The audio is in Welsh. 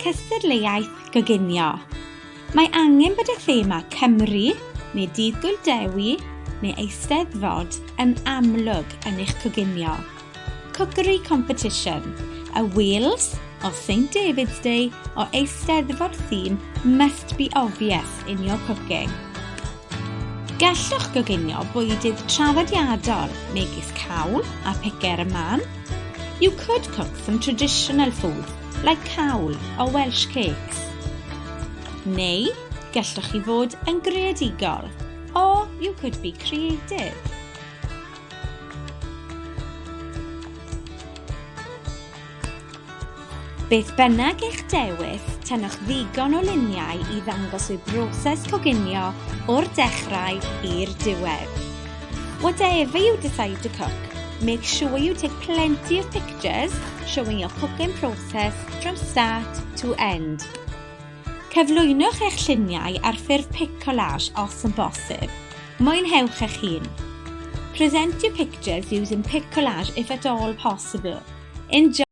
Cystadleuaeth goginio. Mae angen bod y thema Cymru neu Dydd Gŵyl Dewi neu Eisteddfod yn amlwg yn eich coginio. Cookery competition. A Wales or St David's Day or Eisteddfod theme must be obvious in your cooking. Gallwch goginio bwydydd traddodiadol megis cawl a picer y man. You could cook some traditional foods like cawl or Welsh cakes. Neu gallwch chi fod yn greadigol, or you could be creative. Beth bynnag eich dewis, tynnwch ddigon o luniau i ddangos y broses coginio o'r dechrau i'r diwedd. Whatever you decide to cook, make sure you take plenty of pictures showing your cooking process from start to end. Cyflwynwch eich lluniau ar ffurf pic-collage os yn bosib. Mwynhewch eich hun. Present your pictures using pic collage if at all possible. Enjoy!